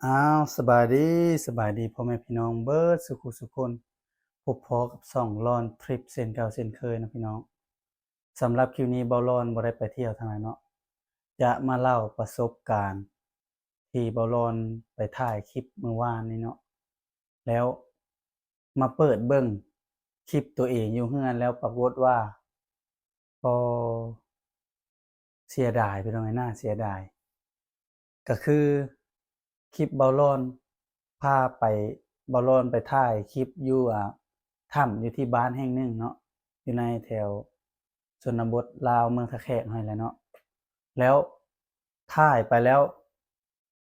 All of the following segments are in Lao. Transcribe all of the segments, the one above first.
ອ້າວ ສະບາຍດີ ສະບາຍດີພໍ່ແມ່ພີ່ນ້ອງເບິດສູ່ຜູ້ສູ່ຄົນ, ພົບພໍ້ກັບຊ່ອງລອນທຣິບເຊັ່ນເກົ່າເຊັ່ນເຄີຍເນາະພີ່ນ້ອງ. ສຳລັບຄລິບນີ້ ເບົາລອນບໍ່ໄດ້ໄປທ່ຽວທາງໃດເນາະ, ຈະມາເລົ່າປະສົບການທີ່ເບົາລອນໄປຖ່າຍຄລິບມື້ວານນີ້ເນາະ, ແລ້ວມາເປີດເບິ່ງຄລິບຕົວເອງຢູ່ເຮືອນ ແລ້ວປາກົດວ່າ ກໍເສຍດາຍພີ່ນ້ອງເອີຍ ໜ້າເສຍດາຍ. ກໍຄືຄລິບເບົາລອນພາໄປ ເບົາລອນໄປຖ່າຍຄລິບຢູ່ ອ່າ ຖ້ຳຢູ່ທີ່ບ້ານແຫ່ງໜຶ່ງເນາະ, ຢູ່ໃນແຖວຊົນນະບົດລາວ ເມືອງທ່າແຂກຫັ້ນແຫຼະເນາະ. ແລ້ວຖ່າຍໄປແລ້ວ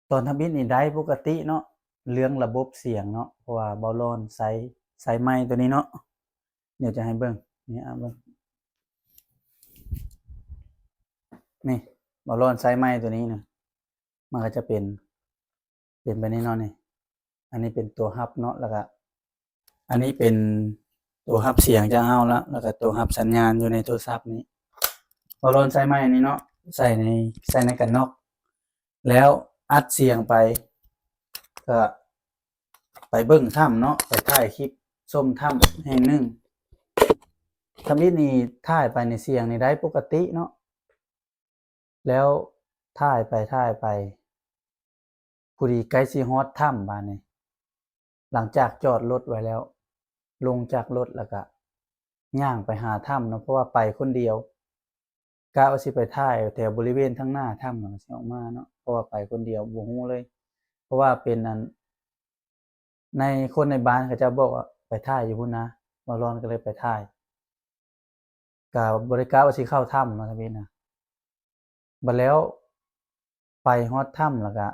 ຕອນທຳອິດນີ້ໄດ້ປົກກະຕິເນາະ ເລື່ອງລະບົບສຽງເນາະ, ເພາະວ່າເບົາລອນໃຊ້ ໃຊ້ໄມໂຕນີ້ເນາະ. ດຽວຈະໃຫ້ເບິ່ງ ນີ້ ອ່າ ເບິ່ງ ນີ້ ເບົາລອນໃຊ້ໄມໂຕນີ້ນະ ມັນກໍຈະເປັນ ເປັນແບບນີ້ເນາະນີ້. ອັນນີ້ເປັນຕົວຮັບເນາະ ແລ້ວກະ ອັນນີ້ເປັນຕົວຮັບສຽງຈາກເຮົາລະ ແລ້ວກະຕົວຮັບສັນຍານຢູ່ໃນໂທລະສັບນີ້. ເບົາລອນໃຊ້ໄມອັນນີ້ເນາະ ໃສ່ໃນ ໃສ່ໃນກັນນອກ ແລ້ວອັດສຽງໄປ ກະໄປເບິ່ງຖ້ຳເນາະ ໄປຖ່າຍຄລິບຊົມຖ້ຳແຫ່ງໜຶ່ງ. ທຳອິດນີ້ຖ່າຍໄປໃນສຽງນີ້ໄດ້ປົກກະຕິເນາະ ແລ້ວຖ່າຍໄປຖ່າຍໄປ ພໍດີໃກ້ຊິຮອດຖ້ຳບາດນີ້. ຫຼັງຈາກຈອດລົດໄວ້ແລ້ວ ລົງຈາກລົດແລ້ວກະຍ່າງໄປຫາຖ້ຳເນາະ ເພາະວ່າໄປຄົນດຽວ ກະວ່າຊິໄປຖ່າຍແຖວບໍລິເວນທາງໜ້າຖ້ຳ ແລ້ວກະຊິອອກມາເນາະ ເພາະວ່າໄປຄົນດຽວ ບໍ່ຮູ້ເລີຍ ເພາະວ່າເປັນອັນ ໃນຄົນໃນບ້ານເຂົາເຈົ້າບອກວ່າໄປຖ່າຍຢູ່ພຸ້ນນະ ເບົາລອນກໍເລີຍໄປຖ່າຍ. ກະບໍ່ໄດ້ກະວ່າຊິເຂົ້າຖ້ຳເນາະ ທຳອິດນະ. ບັດແລ້ວໄປຮອດຖ້ຳແລ້ວກະ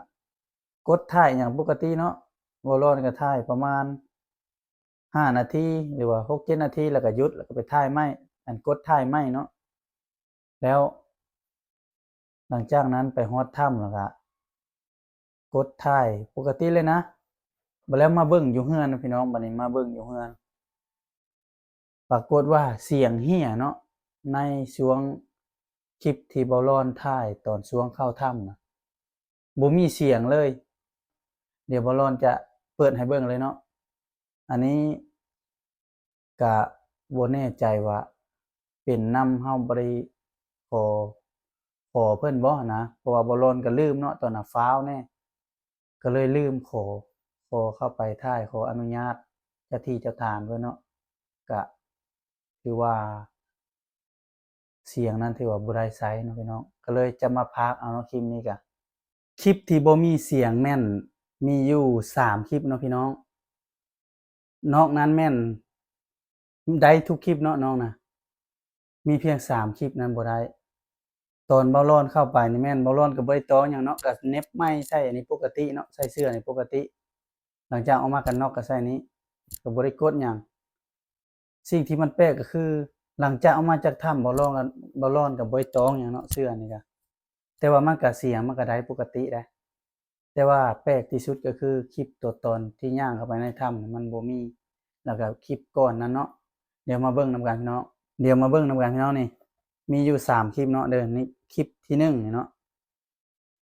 ກົດຖ່າຍຫຍັງປົກກະຕິເນາະ, ເບົາລອນກໍຖ່າຍປະມານຫ້ານາທີ ຫຼືວ່າຫົກເຈັດນາທີ ແລ້ວກໍຢຸດ ແລ້ວກໍໄປຖ່າຍໃໝ່ ອັນ ກົດຖ່າຍໃໝ່ເນາະ. ແລ້ວຫຼັງຈາກນັ້ນໄປຮອດຖ້ຳແລ້ວກະກົດຖ່າຍປົກກະຕິເລີຍນະ. ບັດແລ້ວມາເບິ່ງຢູ່ເຮືອນນະພີ່ນ້ອງ, ບັດນີ້ມາເບິ່ງຢູ່ເຮືອນ ປາກົດວ່າສຽງເຫ້ຍເນາະ, ໃນຊ່ວງຄລິບທີ່ເບົາລອນຖ່າຍຕອນຊ່ວງເຂົ້າຖ້ຳນະ ບໍ່ມີສຽງເລີຍ. ດຽວເບົາລອນຈະເປີດໃຫ້ເບິ່ງເລີຍເນາະ. ອັນນີ້ກະບໍ່ແນ່ໃຈວ່າເປັນນຳເຮົາບໍ່ໄດ້ຂໍ ຂໍເພິ່ນບໍ່ຫັ້ນນະ, ເພາະວ່າເບົາລອນກໍລືມເນາະ, ຕອນນັ້ນຟ້າວແດ່ ກໍເລີຍລືມຂໍ ຂໍເຂົ້າໄປຖ່າຍ ຂໍອະນຸຍາດເຈົ້າທີ່ເຈົ້າທາງເພິ່ນເນາະ. ກະຖືວ່າສຽງນັ້ນຖືວ່າບໍ່ໄດ້ໃຊ້ເນາະພີ່ນ້ອງ, ກໍເລີຍຈະມາພາກເອົາເນາະ ຄລິບນີ້ກະ. ຄລິບທີ່ບໍ່ມີສຽງແມ່ນມີຢູ່ສາມຄລິບເນາະພີ່ນ້ອງ. ນອກນັ້ນແມ່ນໄດ້ທຸກຄລິບເນາະນ້ອງນະ, ມີພຽງສາມຄລິບນັ້ນບໍ່ໄດ້. ຕອນເບົາລອນເຂົ້າໄປນີ້ແມ່ນເບົາລອນກໍບໍ່ໄດ້ຕ້ອງຫຍັງເນາະ, ກໍເໜັບໄມໃສ່ອັນນີ້ປົກກະຕິເນາະ, ໃສ່ເສື້ອນີ້ປົກກະຕິ. ຫຼັງຈາກອອກມາກັນນອກກໍໃສ່ນີ້, ກໍບໍ່ໄດ້ກົດຫຍັງ. ສິ່ງທີ່ມັນແປກກໍຄື ຫຼັງຈາກອອກມາຈາກຖ້ຳ ເບົາລອນ ເບົາລອນກໍບໍ່ໄດ້ຕ້ອງຫຍັງເນາະ ເສື້ອນີ້ກະ. ແຕ່ວ່າມັນກະສຽງມັນກະໄດ້ປົກກະຕິໄດ໋. ແຕ່ວ່າແປກທີ່ສຸດກໍຄືຄລິບຕົວຕອນທີ່ຍ່າງເຂົ້າໄປໃນຖ້ຳມັນບໍ່ມີ, ແລ້ວກໍຄລິບກ່ອນນັ້ນເນາະ. ດຽວມາເບິ່ງນຳກັນພີ່ນ້ອງ, ດຽວມາເບິ່ງນຳກັນພີ່ນ້ອງ. ນີ້ມີຢູ່ສາມຄລິບເນາະເດີ, ນີ້ຄລິບທີໜຶ່ງນີ້ເນາະ.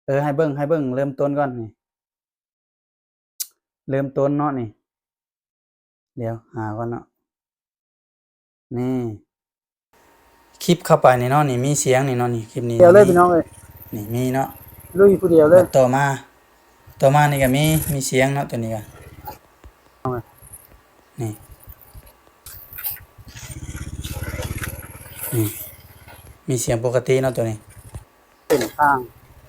ເອີ ໃຫ້ເບິ່ງ ໃຫ້ເບິ່ງເລີ່ມຕົ້ນກ່ອນນີ້. ເລີ່ມຕົ້ນເນາະນີ້, ດຽວຫາກ່ອນເນາະ. ນີ້ ຄລິບເຂົ້າໄປນີ້ເນາະ, ນີ້ມີສຽງນີ້ເນາະ, ນີ້ຄລິບນີ້ ດຽວເລີຍພີ່ນ້ອງເອີຍ. ນີ້ມີເນາະ, ລຸຍຜູ້ດຽວເລີຍ. ຕໍ່ມາ ຕໍ່ມານີ້ກໍມີ ມີສຽງເນາະ, ຕົວນີ້ກໍ ນີ້ ນີ້ ມີສຽງປົກກະຕິເນາະ ຕົວນີ້. ເປັນທາງ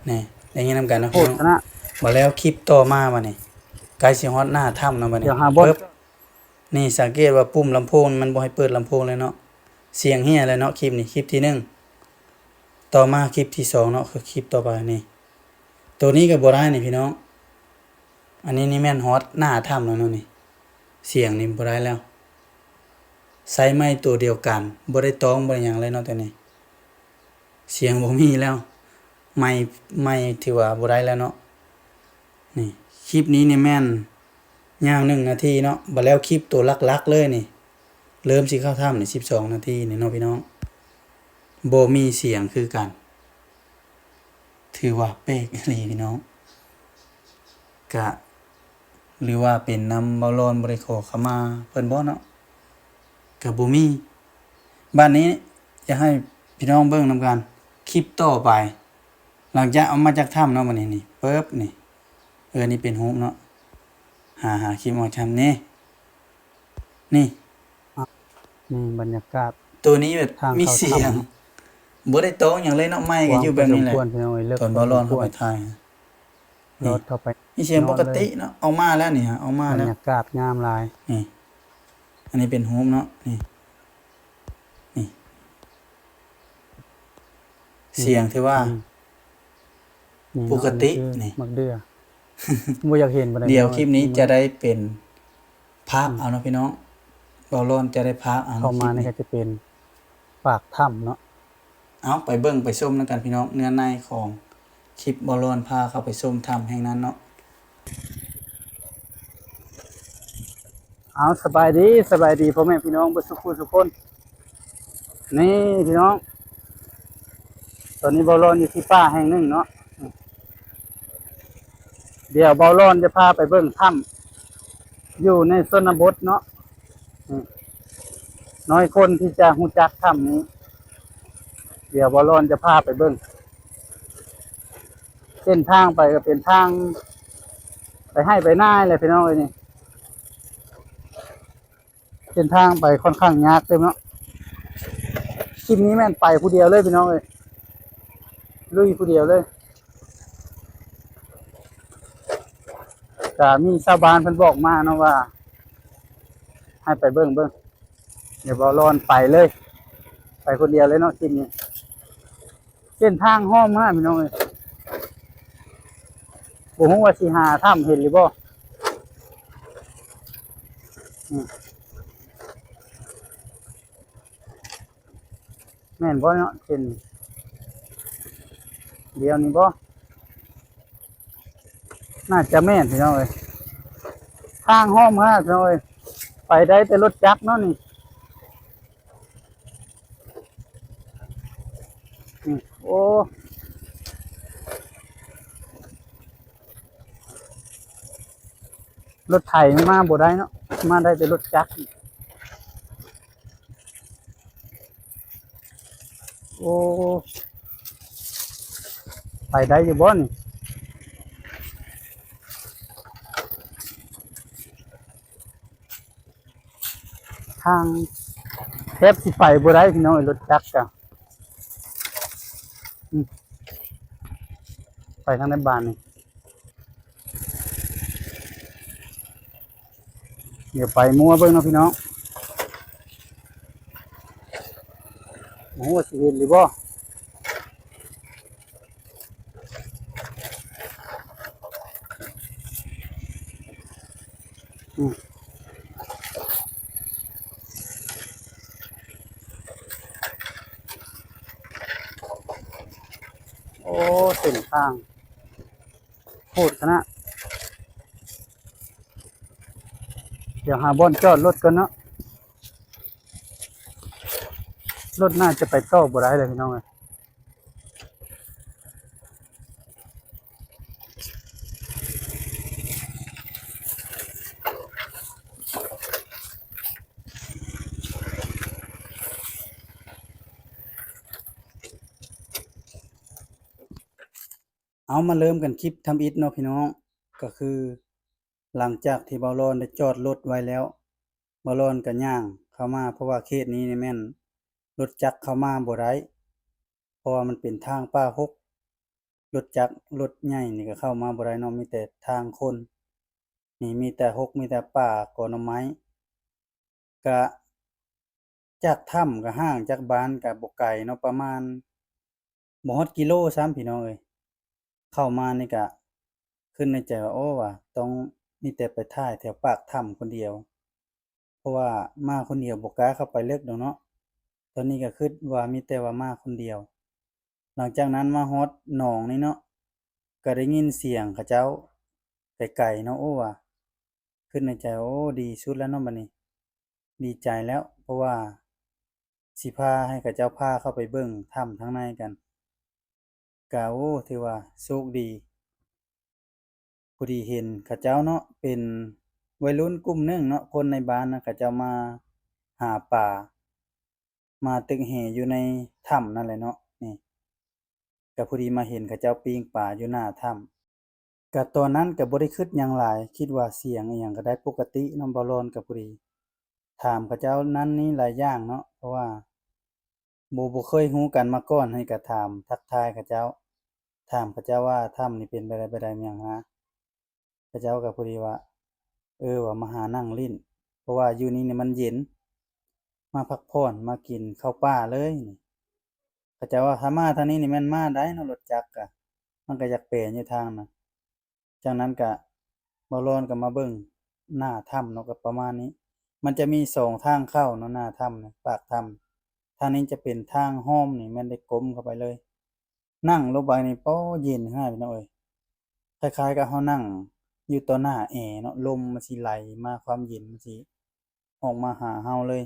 ນີ້ ໄດ້ຍິນນຳກັນເນາະ ໂຄດຄະນະ. ບັດແລ້ວຄລິບຕໍ່ມາບັດນີ້ ໃກ້ຊິຮອດໜ້າຖ້ຳເນາະບັດນີ້. ດຽວຫາບ່ອນ ປຶບ ນີ້ ສັງເກດວ່າປຸ່ມລຳໂພງມັນບໍ່ໃຫ້ເປີດລຳໂພງເລີຍເນາະ, ສຽງເຫ້ຍເລີຍເນາະ ຄລິບນີ້ ຄລິບທີໜຶ່ງ. ຕໍ່ມາຄລິບທີສອງເນາະ ຄືຄລິບຕໍ່ໄປນີ້, ໂຕນີ້ກໍບໍ່ໄດ້ນີ້ພີ່ນ້ອງ. ອັນນີ້ນີ້ແມ່ນຮອດໜ້າຖ້ຳແລ້ວເນາະນີ້, ສຽງນີ້ບໍ່ໄດ້ແລ້ວ. ໃຊ້ໄມໂຕດຽວກັນ ບໍ່ໄດ້ຕ້ອງ ບໍ່ໄດ້ຫຍັງເລີຍເນາະ ໂຕນີ້. ສຽງບໍ່ມີແລ້ວ, ໄມ ໄມຖືວ່າບໍ່ໄດ້ແລ້ວເນາະ. ນີ້ ຄລິບນີ້ນີ້ແມ່ນຍາວໜຶ່ງນາທີເນາະ. ບັດແລ້ວຄລິບໂຕຫຼັກໆເລີຍນີ້ ເລີ່ມຊິເຂົ້າຖ້ຳນີ້ ສິບສອງນາທີນີ້ເນາະພີ່ນ້ອງ, ບໍ່ມີສຽງຄືກັນ. ຖືວ່າແປກອີ່ຫຼີພີ່ນ້ອງ. ກະ ຫຼືວ່າເປັນນຳເບົາຫຼອນບໍ່ໄດ້ຂໍຂະມາເພິ່ນບໍ່ເນາະ? ກະບໍ່ມີ. ບາດນີ້ຢາກໃຫ້ພີ່ນ້ອງເບິ່ງນຳກັນ ຄລິບຕໍ່ໄປ ຫຼັງຈາກອອກມາຈາກຖ້ຳເນາະ. ບາດນີ້ນີ້ ປຶບ ນີ້ ເອີ ນີ້ເປັນຮູບເນາະ. ຫາ ຫາຄລິບອອກຈາກຖ້ຳນີ້ ນີ້ ນີ້ບັນຍາກາດ ໂຕນີ້ແບບ ທາງເຂົ້າຖ້ຳ ມີສຽງ ບໍ່ໄດ້ຕ້ອງຫຍັງເລີຍເນາະ. ໄມ້ກໍຢູ່ແບບນີ້ແຫຼະ ກວ້າງພໍສົມຄວນ ພີ່ນ້ອງເອີຍ ເລິກ ຕອນເບົາຫຼອນເຂົ້າໄປຖ່າຍ ລອດເຂົ້າໄປ ມີສຽງປົກກະຕິເນາະ. ອອກມາແລ້ວນີ້ ອອກມາແລ້ວ ບັນຍາກາດງາມຫຼາຍ. ນີ້ ອັນນີ້ເປັນຮູບເນາະ ນີ້ ນີ້ ສຽງທີ່ວ່າ ນີ້ ນີ້ເນາະ ປົກກະຕິ ອັນນີ້ຄື ນີ້ ໝາກເດື່ອ ບໍ່ຢາກເຫັນປານໃດ ດຽວຄລິບນີ້ຈະໄດ້ເປັນພາກ ອືມ ເອົາເນາະພີ່ນ້ອງ. ເບົາຫຼອນຈະໄດ້ພາກເອົາ ເຂົ້າມານີ້ກໍຈະເປັນປາກຖ້ຳເນາະ. ເອົາ ໄປເບິ່ງໄປຊົມນຳກັນພີ່ນ້ອງ ເນື້ອໃນຂອງຄລິບເບົາຫຼອນພາເຂົ້າໄປຊົມຖ້ຳແຫ່ງນັ້ນເນາະ. ເອົາ ສະບາຍດີ ສະບາຍດີພໍ່ແມ່ພີ່ນ້ອງເບິດສູ່ຜູ້ສູ່ຄົນ. ນີ້ພີ່ນ້ອງ ຕອນນີ້ເບົາຫຼອນຢູ່ທີ່ປ່າແຫ່ງໜຶ່ງເນາະ. ດຽວເບົາຫຼອນຈະພາໄປເບິ່ງຖ້ຳ ຢູ່ໃນຊົນນະບົດເນາະ. ນ້ອຍຄົນທີ່ຈະຮູ້ຈັກຖ້ຳນີ້ ດຽວເບົາຫຼອນຈະພາໄປເບິ່ງ. ເສັ້ນທາງໄປກໍເປັນທາງໄປໄຮ່ໄປນາແຫຼະພີ່ນ້ອງເອີຍ ນີ້. ເສັ້ນທາງໄປຂ້ອນຂ້າງຍາກເຕີບເນາະ. ຄລິບນີ້ແມ່ນໄປຜູ້ດຽວເລີຍພີ່ນ້ອງເອີຍ ລຸຍຜູ້ດຽວເລີຍ. ກະມີຊາວບ້ານເພິ່ນບອກມາເນາະວ່າ ໃຫ້ໄປເບິ່ງ ເບິ່ງ ດຽວເບົາຫຼອນໄປເລີຍ ໄປຄົນດຽວເລີຍເນາະ ຄລິບນີ້. ເສັ້ນທາງຫ້ອມມາພີ່ນ້ອງເອີຍ ບໍ່ຮູ້ວ່າຊິຫາຖ້ຳເຫັນຫຼືບໍ່. ອືມ ແມ່ນບໍ່ເນາະ ເສັ້ນດຽວນີ້ບໍ່? ໜ້າຈະແມ່ນພີ່ນ້ອງເອີຍ ທາງຫ້ອມມາພີ່ນ້ອງເອີຍ ໄປໄດ້ແຕ່ລົດຈັກເນາະນີ້. ອືມ ໂອ້ ລົດໄຖມາບໍ່ໄດ້ເນາະ ມາໄດ້ແຕ່ລົດຈັກ. ໂອ້ ໄປໄດ້ຢູ່ບໍ່ນີ້? ທາງແທບຊິໄປບໍ່ໄດ້ພີ່ນ້ອງເອີຍ ລົດຈັກກະ ອືມ ໄປທາງໃດບາດນີ້? ດຽວໄປມົ້ວເບິ່ງເນາະພີ່ນ້ອງ ບໍ່ຮູ້ວ່າຊິເຫັນຫຼືບໍ່. ອືມ ໂອ້ ເສັ້ນທາງໂຫດຂະໜາດ. ດຽວຫາບ່ອນຈອດລົດກ່ອນເນາະ ລົດໜ້າຈະໄປຕໍ່ບໍ່ໄດ້ແລ້ວພີ່ນ້ອງເອີຍ. ເອົາ ມາເລີ່ມກັນຄລິບທຳອິດເນາະພີ່ນ້ອງ ກໍຄື ຫຼັງຈາກທີ່ເບົາຫຼອນໄດ້ຈອດລົດໄວ້ແລ້ວ ເບົາຫຼອນກໍຍ່າງເຂົ້າມາ ເພາະວ່າເຂດນີ້ນີ້ແມ່ນລົດຈັກເຂົ້າມາບໍ່ໄດ້ ເພາະວ່າມັນເປັນທາງປ່າຮົກ ລົດຈັກລົດໃຫຍ່ນີ້ກໍເຂົ້າມາບໍ່ໄດ້ເນາະ ມີແຕ່ທາງຄົນ ນີ້ມີແຕ່ຮົກ ມີແຕ່ປ່າ ກໍໜໍ່ໄມ້. ກະຈາກຖ້ຳກະຫ່າງຈາກບ້ານກະບໍ່ໄກເນາະ ປະມານບໍ່ຮອດກິໂລຊ້ຳພີ່ນ້ອງເອີຍ. ເຂົ້າມານີ້ກະຄິດໃນໃຈວ່າ ໂອ້ ວ່າຕ້ອງມີແຕ່ໄປຖ່າຍແຖວປາກຖ້ຳຄົນດຽວ ເພາະວ່າມາຄົນດຽວບໍ່ກ້າເຂົ້າໄປເລິກດອກເນາະ. ຕອນນີ້ກະຄິດວ່າມີແຕ່ວ່າມາຄົນດຽວ. ຫຼັງຈາກນັ້ນມາຮອດໜອງນີ້ເນາະ ກະໄດ້ຍິນສຽງເຂົາເຈົ້າໄກໆເນາະ. ໂອ້ ວ່າ ຄິດໃນໃຈ ໂອ້ ດີສຸດແລ້ວເນາະ ບັດນີ້ ດີໃຈແລ້ວ ເພາະວ່າຊິພາໃຫ້ເຂົາເຈົ້າພາເຂົ້າໄປເບິ່ງຖ້ຳທາງໃນກັນ ກະ ໂອ້ ຖືວ່າໂຊກດີ. ພໍດີເຫັນເຂົາເຈົ້າເນາະ ເປັນໄວລຸ້ນກຸ່ມໜຶ່ງເນາະ ຄົນໃນບ້ານນະ ເຂົາເຈົ້າມາຫາປາ ມາຕຶກແຫຢູ່ໃນຖ້ຳນັ້ນແຫຼະເນາະ. ນີ້ ກະພໍດີມາເຫັນເຂົາເຈົ້າປີ້ງປາຢູ່ໜ້າຖ້ຳ ກະຕອນນັ້ນກະບໍ່ໄດ້ຄິດຫຍັງຫຼາຍ ຄິດວ່າສຽງອີ່ຫຍັງກະໄດ້ປົກກະຕິເນາະ. ບ່າວລອນກະພໍດີຖາມເຂົາເຈົ້ານັ້ນນີ້ຫຼາຍຢ່າງເນາະ ເພາະວ່າບໍ່ ບໍ່ເຄີຍຮູ້ກັນມາກ່ອນ ໃຫ້ກະຖາມທັກທາຍເຂົາເຈົ້າ ຖາມເຂົາເຈົ້າວ່າຖ້ຳນີ້ເປັນໄປໄດ້ ໄປໄດ້ ຫຍັງຫັ້ນນະ. ເຂົາເຈົ້າກະພໍດີວ່າ ເອີ ວ່າມາຫານັ່ງຫຼິ້ນ ເພາະວ່າຢູ່ນີ້ນີ້ມັນເຢັນ ມາພັກຜ່ອນ ມາກິນເຂົ້າປ່າເລີຍນີ້. ເຂົາເຈົ້າວ່າຖ້າມາທາງນີ້ນີ້ແມ່ນມາໄດ້ເນາະ ລົດຈັກກະ ມັນກະຢາກແປນຢູ່ທາງນະ. ຈາກນັ້ນກະບ່າວລອນກະມາເບິ່ງໜ້າຖ້ຳເນາະ ກະປະມານນີ້ ມັນຈະມີສອງທາງເຂົ້າເນາະ ໜ້າຖ້ຳນີ້ ປາກຖ້ຳ ທາງນີ້ຈະເປັນທາງອ້ອມນີ້ ແມ່ນໄດ້ກົມເຂົ້າໄປເລີຍ. ນັ່ງລົງໄປນີ້ ໂອ້ ເຢັນຂະໜາດພີ່ນ້ອງເອີຍ ຄ້າຍໆກັບເຮົານັ່ງຢູ່ຕໍ່ໜ້າແອເນາະ ລົມມັນຊິໄຫຼມາ ຄວາມເຢັນມັນຊິອອກມາຫາເຮົາເລີຍ.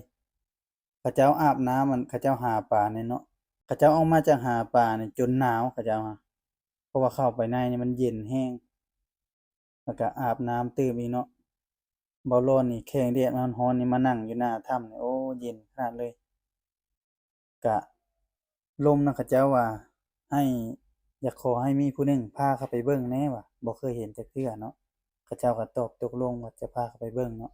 ເຂົາເຈົ້າອາບນ້ຳ ອັນ ເຂົາເຈົ້າຫາປານີ້ເນາະ ເຂົາເຈົ້າອອກມາຈາກຫາປານີ້ຈົນໜາວ ເຂົາເຈົ້າ ເພາະວ່າເຂົ້າໄປໃນນີ້ມັນເຢັນແຮງ ແລ້ວກະອາບນ້ຳຕື່ມອີກເນາະ. ບ່າວລອນນີ້ແຂ້ງແດດຮ້ອນໆນີ້ ມານັ່ງຢູ່ໜ້າຖ້ຳນີ້ ໂອ້ ເຢັນຂະໜາດເລີຍ. ກະລົມນຳເຂົາເຈົ້າວ່າ ໃຫ້ ຢາກຂໍໃຫ້ມີຜູ້ໜຶ່ງພາເຂົ້າໄປເບິ່ງແດ່ວ່າ ບໍ່ເຄີຍເຫັນຈັກເທື່ອເນາະ. ເຂົາເຈົ້າກະຕອບຕົກລົງວ່າຈະພາເຂົ້າໄປເບິ່ງເນາະ.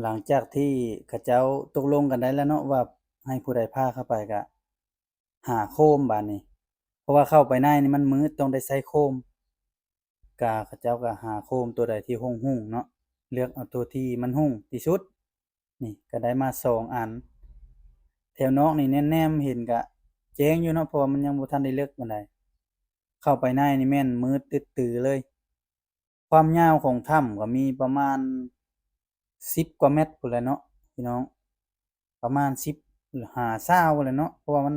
ຫຼັງຈາກທີ່ເຂົາເຈົ້າຕົກລົງກັນໄດ້ແລ້ວເນາະ ວ່າໃຫ້ຜູ້ໃດພາເຂົ້າໄປ ກະຫາໂຄມບາດນີ້ ເພາະວ່າເຂົ້າໄປໃນນີ້ມັນມືດ ຕ້ອງໄດ້ໃຊ້ໂຄມ. ກະເຂົາເຈົ້າກະຫາໂຄມໂຕໃດທີ່ຮຸ່ງໆເນາະ ເລືອກເອົາໂຕທີ່ມັນຮຸ່ງທີ່ສຸດ. ນີ້ກະໄດ້ມາສອງອັນ ແຖວນອກນີ້ແນມໆເຫັນກະແຈ້ງຢູ່ເນາະ ເພາະວ່າມັນຍັງບໍ່ທັນໄດ້ເລິກປານໃດ. ເຂົ້າໄປໃນນີ້ແມ່ນມືດຕຶດຕືເລີຍ. ຄວາມຍາວຂອງຖ້ຳກະມີປະມານສິບກວ່າແມັດພຸ້ນແຫຼະເນາະພີ່ນ້ອງ ປະມານສິບ ຫຼື ຫາຊາວພຸ້ນແຫຼະເນາະ ເພາະວ່າມັນ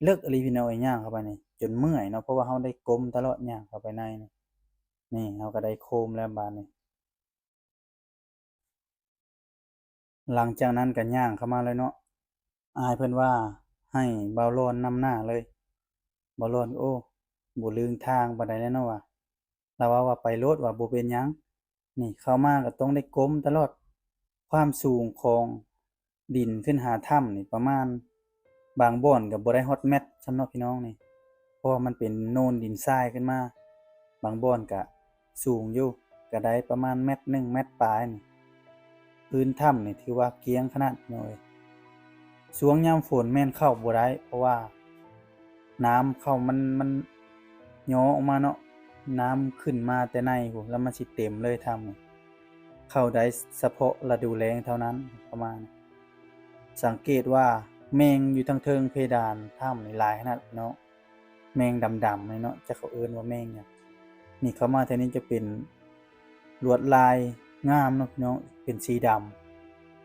ເລິກອີ່ຫຼີພີ່ນ້ອງເອີຍ. ຍ່າງເຂົ້າໄປນີ້ຈົນເມື່ອຍເນາະ ເພາະວ່າເຮົາໄດ້ກົມຕະຫຼອດຍ່າງເຂົ້າໄປໃນນີ້. ນີ້ເຮົາກະໄດ້ໂຄມແລ້ວບາດນີ້. ຫຼັງຈາກນັ້ນກະຍ່າງເຂົ້າມາເລີຍເນາະ ອ້າຍເພິ່ນວ່າໃຫ້ບ່າວລອນນຳໜ້າເລີຍ. ບ່າວລອນ ໂອ້ ບໍ່ລຶ້ງທາງປານໃດແລ້ວເນາະວ່າ ລາວເວົ້າວ່າໄປໂລດວ່າບໍ່ເປັນຫຍັງ. ນີ້ເຂົ້າມາກະຕ້ອງໄດ້ກົມຕະຫຼອດ ຄວາມສູງຂອງ ດິນຂຶ້ນຫາຖ້ຳນີ້ປະມານ ບາງບ່ອນກະບໍ່ໄດ້ຮອດແມັດຊ້ຳເນາະພີ່ນ້ອງນີ້ ເພາະວ່າມັນເປັນໂນນດິນຊາຍຂຶ້ນມາ. ບາງບ່ອນກະສູງຢູ່ ກະໄດ້ປະມານແມັດໜຶ່ງ ແມັດປາຍນີ້. ພື້ນຖ້ຳນີ້ຖືວ່າກ້ຽງຂະໜາດພີ່ນ້ອງເອີຍ. ຊ່ວງຍາມຝົນແມ່ນເຂົ້າບໍ່ໄດ້ ເພາະວ່ານ້ຳເຂົ້າມັນ ມັນຍໍອອກມາເນາະ ນ້ຳຂຶ້ນມາແຕ່ໃນພຸ້ນ ແລ້ວມັນຊິເຕັມເລີຍຖ້ຳນີ້. ເຂົ້າໄດ້ສະເພາະລະດູແລ້ງເທົ່ານັ້ນ ປະມານ. ສັງເກດວ່າແມງຢູ່ທາງເທິງເພດານຖ້ຳນີ້ຫຼາຍຂະໜາດເນາະ ແມງດຳໆນີ້ເນາະ ຈັກເຂົາເອີ້ນວ່າແມງຫຍັງ. ນີ້ເຂົ້າມາແຖວນີ້ຈະເປັນລວດລາຍງາມເນາະພີ່ນ້ອງ ເປັນສີດຳ.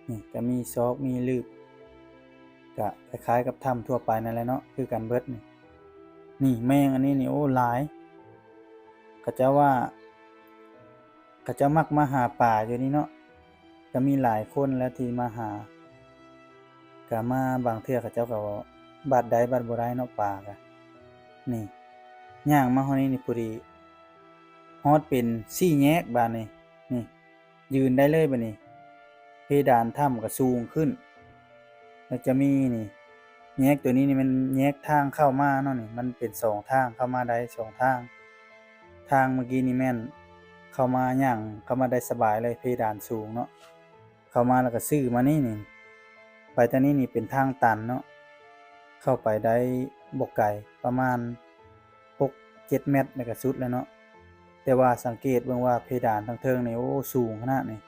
ນີ້ກະມີຊອກມີຫຼີບ ກະຄ້າຍໆກັບຖ້ຳທົ່ວໄປນັ້ນແຫຼະເນາະ ຄືກັນເບິດນີ້. ນີ້ແມງອັນນີ້ນີ້ ໂອ້ ຫຼາຍ ເຂົາເຈົ້າວ່າ ເຂົາເຈົ້າມັກມາຫາປາຢູ່ນີ້ເນາະ ກະມີຫຼາຍຄົນແຫຼະທີ່ມາຫາ ກະມາບາງເທື່ອເຂົາເຈົ້າກະບາດໄດ້ບາດບໍ່ໄດ້ເນາະ ປາກະ. ນີ້ຍ່າງມາຮອດນີ້ນີ້ ພໍດີຮອດເປັນສີ່ແຍກບາດນີ້ ນີ້ ຢືນໄດ້ເລີຍບາດນີ້. ເພດານຖ້ຳກະສູງຂຶ້ນ ແລ້ວຈະມີນີ້ ແຍກໂຕນີ້ນີ້ແມ່ນແຍກທາງເຂົ້າມາເນາະ ນີ້ມັນເປັນສອງທາງ ເຂົ້າມາໄດ້ສອງທາງ. ທາງເມື່ອກີ້ນີ້ແມ່ນເຂົ້າມາ ຍ່າງເຂົ້າມາໄດ້ສະບາຍເລີຍ ເພດານສູງເນາະ. ເຂົ້າມາແລ້ວກະຊື່ມານີ້ນີ້ ໄປທາງນີ້ນີ້ເປັນທາງຕັນເນາະ ເຂົ້າໄປໄດ້ບໍ່ໄກ ປະມານຫົກເຈັດແມັດແລ້ວກະສຸດແລ້ວເນາະ. ແຕ່ວ່າສັງເກດເບິ່ງວ່າເພດານທາງເທິງນີ້ ໂອ້ ສູງຂະໜາດນີ້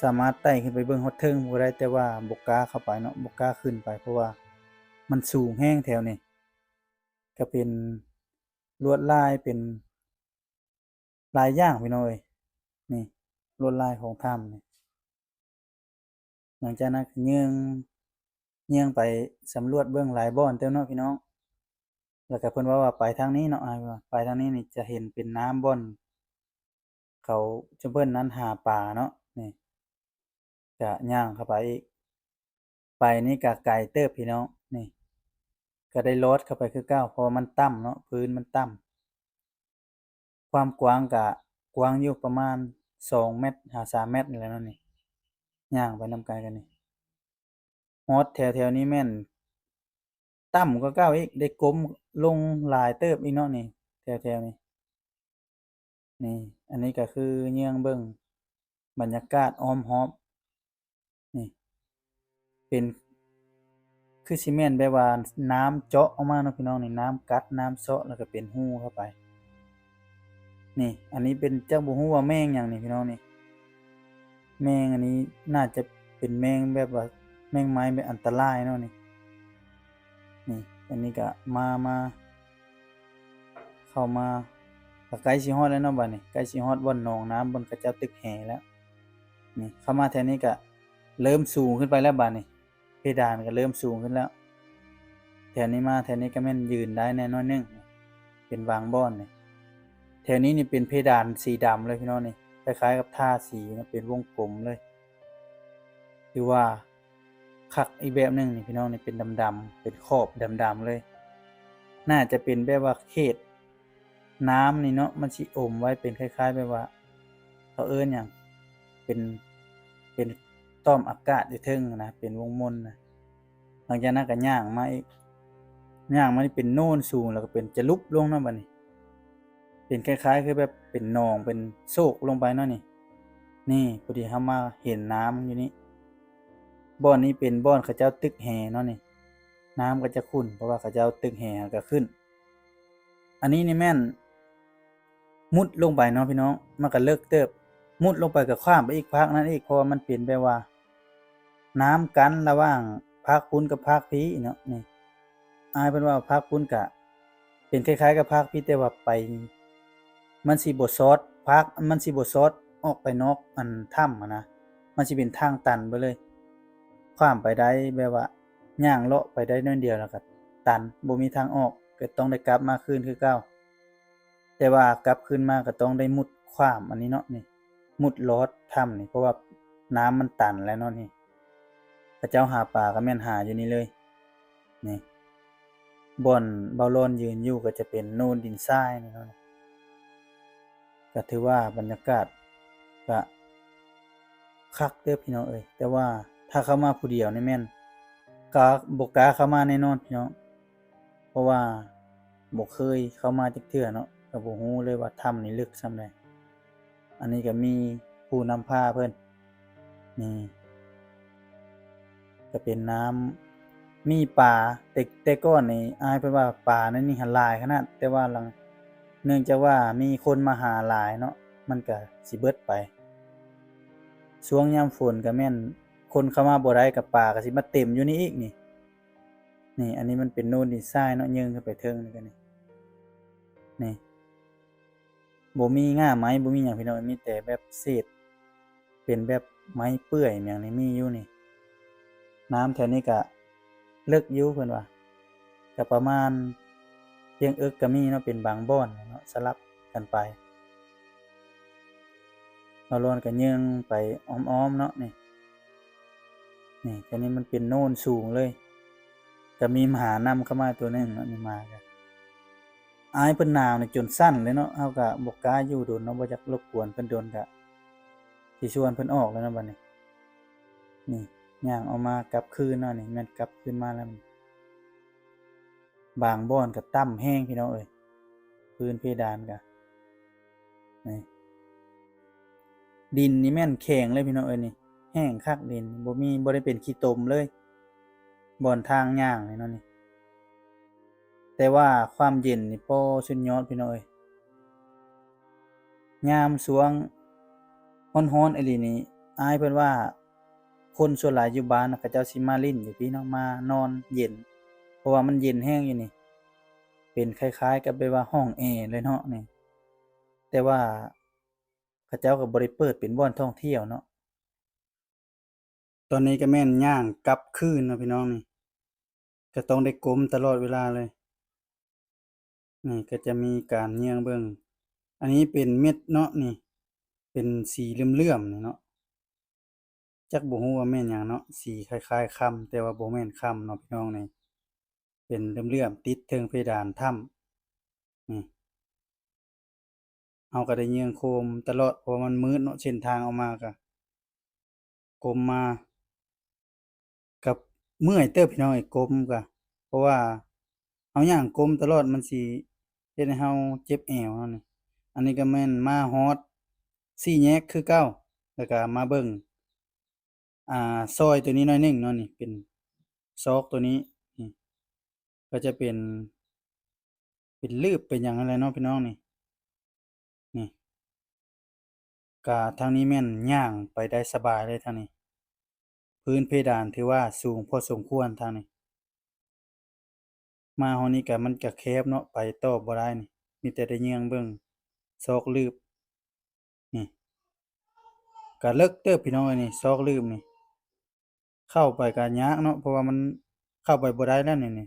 ສາມາດໄຕ່ຂຶ້ນໄປເບິ່ງຮອດເທິງພຸ້ນກະໄດ້ ແຕ່ວ່າບໍ່ກ້າເຂົ້າໄປເນາະ ບໍ່ກ້າຂຶ້ນໄປ ເພາະວ່າມັນສູງແຮງແຖວນີ້. ກະເປັນລວດລາຍ ເປັນ ຫຼາຍຢ່າງພີ່ນ້ອງເອີຍ ນີ້ລວດລາຍຂອງຖ້ຳນີ້. ຫຼັງຈາກນັ້ນກະເຍື່ອງ ເຍື່ອງໄປສຳຫຼວດເບິ່ງຫຼາຍບ່ອນເຕີບເນາະພີ່ນ້ອງ. ແລ້ວກະເພິ່ນເວົ້າວ່າໄປທາງນີ້ເນາະ ອ້າຍວ່າໄປທາງນີ້ນີ້ຈະເຫັນເປັນນ້ຳບ່ອນເຂົາ ຊຸມເພິ່ນນັ້ນຫາປາເນາະ ນີ້. ກະຍ່າງເຂົ້າໄປອີກ ໄປນີ້ກະໄກເຕີບພີ່ນ້ອງ ນີ້ ກະໄດ້ລອດເຂົ້າໄປຄືເກົ່າ ເພາະວ່າມັນຕ່ຳເນາະ ພື້ນມັນຕ່ຳ. ຄວາມກວ້າງກະກວ້າງຢູ່ປະມານສອງແມັດຫາສາມແມັດນີ້ແຫຼະເນາະນີ້ ຍ່າງໄປນຳກັນກັນນີ້. ຮອດແຖວໆນີ້ແມ່ນຕ່ຳກວ່າເກົ່າອີກ ໄດ້ກົ້ມລົງຫຼາຍເຕີບອີກເນາະນີ້ ແຖວໆນີ້. ນີ້ ອັນນີ້ກໍຄືເຍືອງເບິ່ງບັນຍາກາດອ້ອມຮອບ ນີ້ ເປັນ ຄືຊິແມ່ນແບບວ່ານ້ຳເຈາະອອກມາເນາະພີ່ນ້ອງນີ້ ນ້ຳກັດ ນ້ຳເຊາະ ແລ້ວກໍເປັນຮູເຂົ້າໄປ. ນີ້ ອັນນີ້ເປັນ ຈັກບໍ່ຮູ້ວ່າແມງຫຍັງນີ້ພີ່ນ້ອງນີ້ ແມງອັນນີ້ໜ້າຈະເປັນແມງແບບວ່າ ແມງໄມ້ແບບອັນຕະລາຍເນາະນີ້. ນີ້ ອັນນີ້ກໍມາ ມາ ເຂົ້າມາ ກໍໃກ້ຊິຮອດແລ້ວເນາະບາດນີ້ ໃກ້ຊິຮອດບ່ອນໜອງນ້ຳ ບ່ອນເຂົາເຈົ້າຕຶກແຫແລ້ວ. ນີ້ ເຂົ້າມາແຖວນີ້ກໍເລີ່ມສູງຂຶ້ນໄປແລ້ວບາດນີ້ ເພດານກໍເລີ່ມສູງຂຶ້ນແລ້ວ. ແຖວນີ້ມາ ແຖວນີ້ກໍແມ່ນຢືນໄດ້ແດ່ໜ້ອຍໜຶ່ງ ເປັນບາງບ່ອນນີ້. ແຖວນີ້ນີ້ເປັນເພດານສີດຳເລີຍພີ່ນ້ອງນີ້ ຄ້າຍໆກັບທາສີນະ ເປັນວົງກົມເລີຍ ຖືວ່າຄັກອີກແບບໜຶ່ງນີ້ພີ່ນ້ອງນີ້ ເປັນດຳໆ ເປັນຂອບດຳໆເລີຍ. ໜ້າຈະເປັນແບບວ່າເຂດ ນ້ຳນີ້ເນາະ ມັນຊິອົມໄວ້ເປັນຄ້າຍໆແບບວ່າ ເຂົາເອີ້ນຫຍັງ ເປັນ ເປັນຕ່ອມອາກາດຢູ່ເທິງນະ ເປັນວົງມົນນະ. ຫຼັງຈາກນັ້ນກໍຍ່າງມາອີກ ຍ່າງມານີ້ເປັນໂນນສູງ ແລ້ວກໍເປັນຈະຫຼຸບລົງເນາະບາດນີ້ ເປັນຄ້າຍໆຄືແບບເປັນໜອງ ເປັນໂຊກລົງໄປເນາະນີ້. ນີ້ ພໍດີເຮົາມາເຫັນນ້ຳຢູ່ນີ້ ບ່ອນນີ້ເປັນບ່ອນເຂົາເຈົ້າຕຶກແຫເນາະນີ້ ນ້ຳກໍຈະຂຸ້ນ ເພາະວ່າເຂົາເຈົ້າຕຶກແຫ ແລ້ວກໍຂຶ້ນ. ອັນນີ້ນີ້ແມ່ນມຸດລົງໄປເນາະພີ່ນ້ອງ ມັນກໍເລິກເຕີບ ມຸດລົງໄປກໍຂ້າມໄປອີກພາກນັ້ນອີກ ເພາະວ່າມັນເປັນແບບວ່ານ້ຳກັ້ນລະຫວ່າງພາກພຸ້ນກັບພາກພີ້ເນາະ. ນີ້ ອ້າຍເພິ່ນວ່າພາກພຸ້ນກະເປັນຄ້າຍໆກັບພາກພີ້ ແຕ່ວ່າໄປ ມັນຊິບໍ່ຊອດພາກ ມັນຊິບໍ່ຊອດອອກໄປນອກອັນຖ້ຳຫັ້ນນະ ມັນຊິເປັນທາງຕັນໄປເລີຍ. ຂ້າມໄປໄດ້ແບບວ່າຍ່າງເລາະໄປໄດ້ໜ້ອຍດຽວແລ້ວກໍຕັນ ບໍ່ມີທາງອອກ ກໍຕ້ອງໄດ້ກັບມາຄືນຄືເກົ່າ. ແຕ່ວ່າກັບຄືນມາກໍຕ້ອງໄດ້ມຸດຂ້າມອັນນີ້ເນາະ ນີ້ ມຸດລອດຖ້ຳນີ້ ເພາະວ່ານ້ຳມັນຕັນແລ້ວເນາະນີ້. ເຂົາເຈົ້າຫາປາກໍແມ່ນຫາຢູ່ນີ້ເລີຍ ນີ້ ບ່ອນເບົາຫຼອນຢືນຢູ່ກໍຈະເປັນໂນນດິນຊາຍນີ້ເນາະ. ກໍຖືວ່າບັນຍາກາດກໍຄັກເດີພີ່ນ້ອງເອີຍ ແຕ່ວ່າຖ້າເຂົ້າມາຜູ້ດຽວນີ້ແມ່ນ ກໍບໍ່ກ້າເຂົ້າມາແນ່ນອນພີ່ນ້ອງ ເພາະວ່າບໍ່ເຄີຍເຂົ້າມາຈັກເທື່ອເນາະ ກໍບໍ່ຮູ້ເລີຍວ່າຖ້ຳນີ້ເລິກສ່ຳໃດ. ອັນນີ້ກໍມີຜູ້ນຳພາເພິ່ນ ນີ້ ກໍເປັນນ້ຳ ມີປາ ແຕ່ ແຕ່ກ່ອນນີ້ ອ້າຍເພິ່ນວ່າປາໃນນີ້ຫັ້ນຫຼາຍຂະໜາດ ແຕ່ວ່າຫຼັງ ເນື່ອງຈາກວ່າມີຄົນມາຫາຫຼາຍເນາະ ມັນກໍຊິເບິດໄປ. ຊ່ວງຍາມຝົນກໍແມ່ນຄົນເຂົ້າມາບໍ່ໄດ້ ກໍປາກໍຊິມາເຕັມຢູ່ນີ້ອີກນີ້. ນີ້ ອັນນີ້ມັນເປັນໂນນດິນຊາຍເນາະ ເຍີ້ງຂຶ້ນໄປເທິງນີ້ກໍນີ້ ນີ້ ບໍ່ມີງ່າໄມ້ ບໍ່ມີຫຍັງພີ່ນ້ອງ ມີແຕ່ແບບເສດ ເປັນແບບໄມ້ເປື່ອຍຫຍັງນີ້ມີຢູ່ນີ້. ນ້ຳແຖວນີ້ກະເລິກຢູ່ເພິ່ນວ່າ ກະປະມານພຽງເອິກກະມີເນາະ ເປັນບາງບ່ອນເນາະ ສະຫຼັບກັນໄປ. ເຮົາລ້ອນກະເຍີ້ງໄປອ້ອມໆເນາະ ນີ້ ນີ້ ແຖວນີ້ມັນເປັນໂນນສູງເລີຍ ກະມີໝານຳເຂົ້າມາຕົວໜຶ່ງເນາະ ນີ້ໝາກະ ອ້າຍເພິ່ນໜາວນີ້ຈົນສັ່ນເລີຍເນາະ ເຮົາກະບໍ່ກ້າຢູ່ດົນເນາະ ບໍ່ຢາກລົບກວນເພິ່ນດົນ ກະຊິຊວນເພິ່ນອອກແລ້ວເນາະບັດນີ້. ນີ້ຍ່າງອອກມາກັບຄືນເນາະ ນີ້ແມ່ນກັບຄືນມາແລ້ວ ບາງບ່ອນກະຕ່ຳແຮງພີ່ນ້ອງເອີຍ ພື້ນເພດານກະ ນີ້ ດິນນີ້ແມ່ນແຂງເລີຍພີ່ນ້ອງເອີຍ ນີ້ແຫ້ງຄັກ ດິນບໍ່ມີ ບໍ່ໄດ້ເປັນຂີ້ຕົມເລີຍ ບ່ອນທາງຍ່າງນີ້ເນາະນີ້. ແຕ່ວ່າຄວາມເຢັນນີ້ ໂອ້ ສຸດຍອດພີ່ນ້ອງເອີຍ ຍາມຊ່ວງຮ້ອນໆອີ່ຫຼີນີ້ ອ້າຍເພິ່ນວ່າຄົນສ່ວນຫຼາຍຢູ່ບ້ານນະ ເຂົາເຈົ້າຊິມາຫຼິ້ນຢູ່ພີ້ເນາະ ມານອນເຢັນ ເພາະວ່າມັນເຢັນແຮງຢູ່ນີ້ ເປັນຄ້າຍໆກັບແບບວ່າຫ້ອງແອເລີຍເນາະນີ້ ແຕ່ວ່າເຂົາເຈົ້າກໍບໍ່ໄດ້ເປີດເປັນບ່ອນທ່ອງທ່ຽວເນາະ. ຕອນນີ້ກໍແມ່ນຍ່າງກັບຄືນເນາະພີ່ນ້ອງ ນີ້ກໍຕ້ອງໄດ້ກົ້ມຕະຫຼອດເວລາເລີຍ. ນີ້ກໍຈະມີການເຍືອງເບິ່ງ ອັນນີ້ເປັນເມັດເນາະ ນີ້ເປັນສີເຫຼື້ອມໆນີ້ເນາະ ຈັກບໍ່ຮູ້ວ່າແມ່ນຫຍັງເນາະ ສີຄ້າຍໆຄຳ ແຕ່ວ່າບໍ່ແມ່ນຄຳເນາະພີ່ນ້ອງ ນີ້ເປັນເຫຼື້ອມໆຕິດເທິງເພດານຖ້ຳ ນີ້ ເຮົາກໍໄດ້ເຍືອງໂຄມຕະຫຼອດ ເພາະວ່າມັນມືດເນາະ ເສັ້ນທາງອອກມາກໍ ກົມມາ ກໍເມື່ອຍເຕີບພີ່ນ້ອງເອີຍ ກົມກໍ ເພາະວ່າເຮົາຍ່າງກົມຕະຫຼອດ ມັນຊິເຮັດໃຫ້ເຮົາເຈັບແອວເຮົານີ້. ອັນນີ້ກໍແມ່ນມາຮອດສີ່ແຍກຄືເກົ່າ ແລ້ວກໍມາເບິ່ງ ອ່າ ຊອຍຕົວນີ້ໜ້ອຍໜຶ່ງເນາະ ນີ້ເປັນຊອກຕົວນີ້ ນີ້ ກໍຈະເປັນ ເປັນລືບເປັນຫຍັງຫັ້ນແຫຼະເນາະພີ່ນ້ອງນີ້ ນີ້ ກະທາງນີ້ແມ່ນຍ່າງໄປໄດ້ສະບາຍເລີຍທາງນີ້ ພື້ນເພດານຖືວ່າສູງພໍສົມຄວນທາງນີ້. ມາຮອດນີ້ກະມັນກະແຄບເນາະ ໄປຕໍ່ບໍ່ໄດ້ນີ້ ມີແຕ່ໄດ້ເຍືອງເບິ່ງຊອກລືບ ນີ້ ກະເລິກເຕີບພີ່ນ້ອງເອີຍ ນີ້ ຊອກລືບນີ້ ເຂົ້າໄປກໍຍາກເນາະ ເພາະວ່າມັນເຂົ້າໄປບໍ່ໄດ້ແລ້ວນີ້ ນີ້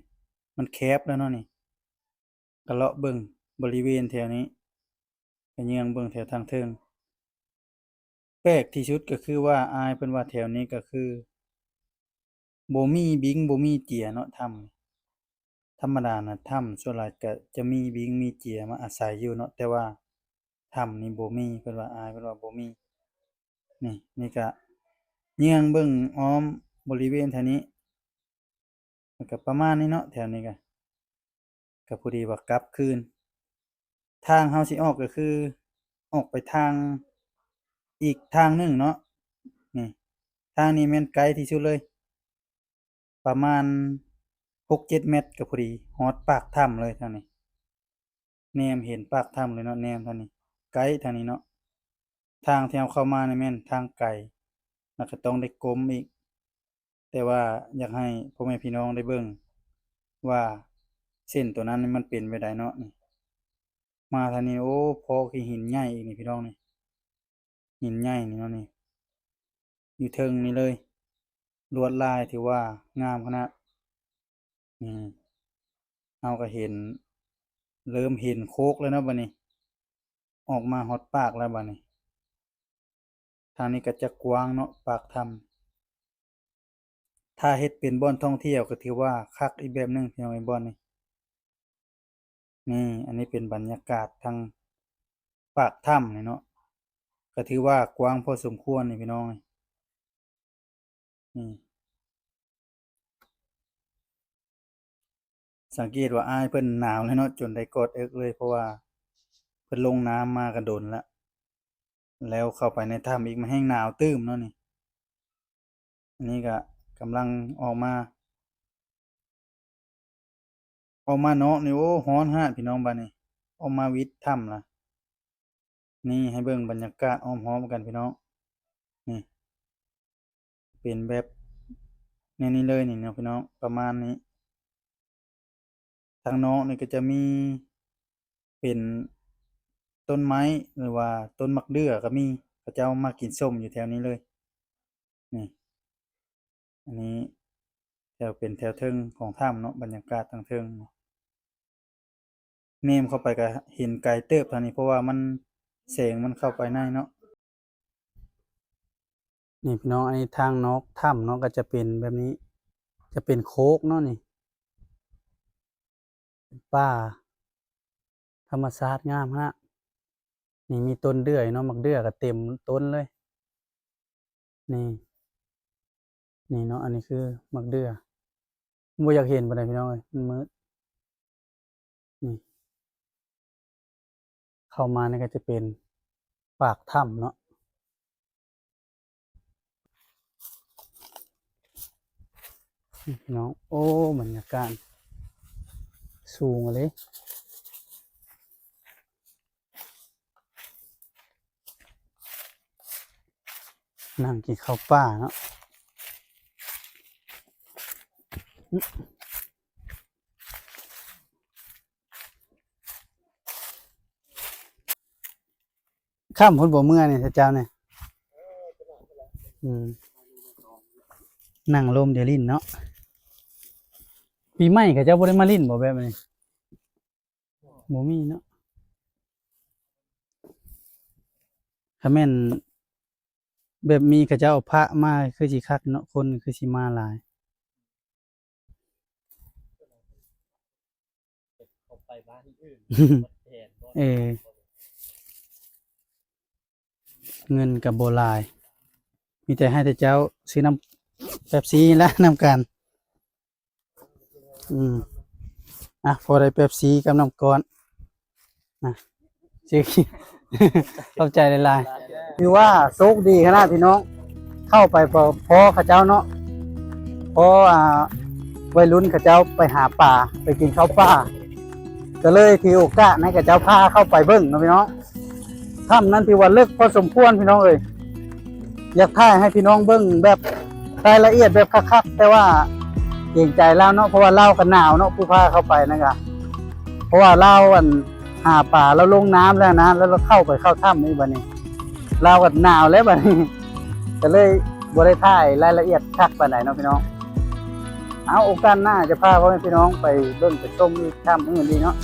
ມັນແຄບແລ້ວເນາະນີ້. ກໍເລາະເບິ່ງບໍລິເວນແຖວນີ້ ກໍເຍືອງເບິ່ງແຖວທາງເທິງ. ແປກທີ່ສຸດກໍຄືວ່າ ອ້າຍເພິ່ນວ່າແຖວນີ້ກໍຄືບໍ່ມີບິງ ບໍ່ມີເຈຍເນາະ ຖ້ຳ. ທຳມະດານະ ຖ້ຳສ່ວນຫຼາຍກະຈະມີບິງມີເຈຍມາອາໄສຢູ່ເນາະ ແຕ່ວ່າຖ້ຳນີ້ບໍ່ມີ ເພິ່ນວ່າ ອ້າຍເພິ່ນວ່າບໍ່ມີ. ນີ້ ນີ້ກະເຍືອງເບິ່ງອ້ອມບໍລິເວນແຖວນີ້ ແລ້ວກະປະມານນີ້ເນາະ ແຖວນີ້ກະ ກະພໍດີວ່າກັບຄືນ. ທາງເຮົາຊິອອກກໍຄືອອກໄປທາງ ອີກທາງໜຶ່ງເນາະ ນີ້ ທາງນີ້ແມ່ນໃກ້ທີ່ສຸດເລີຍ ປະມານຫົກເຈັດແມັດກໍພໍດີຮອດປາກຖ້ຳເລີຍທາງນີ້ ແນມເຫັນປາກຖ້ຳເລີຍເນາະ ແນມທາງນີ້ ໃກ້ທາງນີ້ເນາະ. ທາງທີ່ເຮົາເຂົ້າມານີ້ແມ່ນທາງໄກ ແລ້ວກໍຕ້ອງໄດ້ກົມອີກ ແຕ່ວ່າຢາກໃຫ້ພໍ່ແມ່ພີ່ນ້ອງໄດ້ເບິ່ງວ່າເສັ້ນໂຕນັ້ນມັນເປັນແບບໃດເນາະ ນີ້ ມາທາງນີ້ ໂອ້ ພໍ້ຂີ້ຫີນໃຫຍ່ອີກນີ້ພີ່ນ້ອງນີ້ ຫີນໃຫຍ່ນີ້ເນາະ ນີ້ ຢູ່ເທິງນີ້ເລີຍ ລວດລາຍຖືວ່າງາມຂະໜາດ. ນີ້ ເຮົາກໍເຫັນ ເລີ່ມເຫັນໂຄກແລ້ວເນາະບາດນີ້ ອອກມາຮອດປາກແລ້ວບາດນີ້. ທາງນີ້ກໍຈະກວ້າງເນາະ ປາກຖ້ຳ ຖ້າເຮັດເປັນບ່ອນທ່ອງທ່ຽວກໍຖືວ່າຄັກອີກແບບໜຶ່ງພີ່ນ້ອງເອີຍ ບ່ອນນີ້. ນີ້ ອັນນີ້ເປັນບັນຍາກາດທາງປາກຖ້ຳນີ້ເນາະ ກໍຖືວ່າກວ້າງພໍສົມຄວນນີ້ພີ່ນ້ອງ ນີ້ ສັງເກດວ່າອ້າຍເພິ່ນໜາວແລ້ວເນາະ ຈົນໄດ້ກອດເອິກເລີຍ ເພາະວ່າເພິ່ນລົງນ້ຳມາກໍດົນລະ ແລ້ວເຂົ້າໄປໃນຖ້ຳອີກ ມັນແຮ່ງໜາວຕື່ມເນາະນີ້. ອັນນີ້ກະກຳລັງອອກມາ ອອກມານອກນີ້ ໂອ້ ຮ້ອນຂະໜາດພີ່ນ້ອງບາດນີ້ ອອກມາວິດຖ້ຳລະ. ນີ້ ໃຫ້ເບິ່ງບັນຍາກາດອ້ອມຮອບກັນພີ່ນ້ອງ ນີ້ ເປັນແບບແນວນີ້ເລີຍນີ້ເນາະພີ່ນ້ອງ ປະມານນີ້. ທາງນອກນີ້ກໍຈະມີເປັນຕົ້ນໄມ້ ຫຼືວ່າຕົ້ນໝາກເດື່ອກໍມີ ເຂົາເຈົ້າມັກກິນສົ້ມຢູ່ແຖວນີ້ເລີຍ ນີ້ ອັນນີ້ແຖວ ເປັນແຖວເທິງຂອງຖ້ຳເນາະ ບັນຍາກາດທາງເທິງ ແນມເຂົ້າໄປກໍເຫັນໄກເຕີບທາງນີ້ ເພາະວ່າມັນ ແສງມັນເຂົ້າໄປໃນເນາະ. ນີ້ພີ່ນ້ອງ ອັນນີ້ທາງນອກຖ້ຳເນາະ ກໍຈະເປັນແບບນີ້ ຈະເປັນໂຄກເນາະນີ້ ເປັນປ່າທຳມະຊາດງາມຂະໜາດ. ນີ້ມີຕົ້ນເດື່ອເນາະ ໝາກເດື່ອກໍເຕັມຕົ້ນເລີຍ ນີ້ ນີ້ເນາະ ອັນນີ້ຄືໝາກເດື່ອ ບໍ່ຢາກເຫັນປານໃດພີ່ນ້ອງເອີຍ ມັນມືດ ນີ້ ເຂົ້າມານີ້ກໍຈະເປັນປາກຖ້ຳເນາະ ພີ່ນ້ອງ. ໂອ້ ບັນຍາກາດສູງອີ່ຫຼີ. ນັ່ງກິນເຂົ້າປ່າເນາະ. ຄ່ຳພຸ້ນບໍ່ເມືອນີ້ ເຈົ້ານີ້? ອືມ ນັ່ງລົມດຽວຫຼິ້ນເນາະ. ປີໃໝ່ເຂົາເຈົ້າບໍ່ໄດ້ມາຫຼິ້ນບໍ່ແບບນີ້? ບໍ່ມີເນາະ. ຖ້າແມ່ນແບບມີເຂົາເຈົ້າເອົາພະມາ ຄືຊິຄັກເນາະ ຄົນຄືຊິມາຫຼາຍ. ເຂົາໄປບ້ານອື່ນ ແມ່ນບໍ່? ເອີ ເຂົາ ເງິນກໍບໍ່ຫຼາຍ ມີແຕ່ໃຫ້ແຕ່ເຈົ້າຊື້ນ້ຳເປັບຊີແຫຼະ ນຳກັນ. ອືມ ອ່ະ ພໍໄດ້ເປັບຊີກັບນ້ຳກ້ອນນະ ຊື້ ຂອບໃຈຫຼາຍໆ. ຖືວ່າໂຊກດີຂະໜາດພີ່ນ້ອງ ເຂົ້າໄປພໍ ພໍເຂົາເຈົ້າເນາະ ພໍ ອ່າ ໄວລຸ້ນເຂົາເຈົ້າໄປຫາປາ ໄປກິນເຂົ້າປ່າ ກໍເລີຍຖືໂອກາດໃຫ້ເຂົາເຈົ້າພາເຂົ້າໄປເບິ່ງເນາະພີ່ນ້ອງ. ຖ້ຳນັ້ນຖືວ່າເລິກພໍສົມຄວນພີ່ນ້ອງເອີຍ. ຢາກຖ່າຍໃຫ້ພີ່ນ້ອງເບິ່ງແບບລາຍລະອຽດແບບຄັກໆ ແຕ່ວ່າເກງໃຈລາວເນາະ ເພາະວ່າລາວກໍໜາວເນາະ ຜູ້ພາເຂົ້າໄປນັ້ນກະ ເພາະວ່າລາວ ອັນ ຫາປາ ລາວລົງນ້ຳແລ້ວນະ ແລ້ວລາວເຂົ້າໄປເຂົ້າຖ້ຳອີກບັດນີ້ ລາວກໍໜາວແລ້ວບັດນີ້ ກໍເລີຍບໍ່ໄດ້ຖ່າຍລາຍລະອຽດຄັກປານໃດເນາະພີ່ນ້ອງ. ເອົາ ໂອກາດໜ້າຈະພາພໍ່ແມ່ພີ່ນ້ອງໄປເບິ່ງໄປຊົມອີກຖ້ຳອື່ນອີກເນາະ.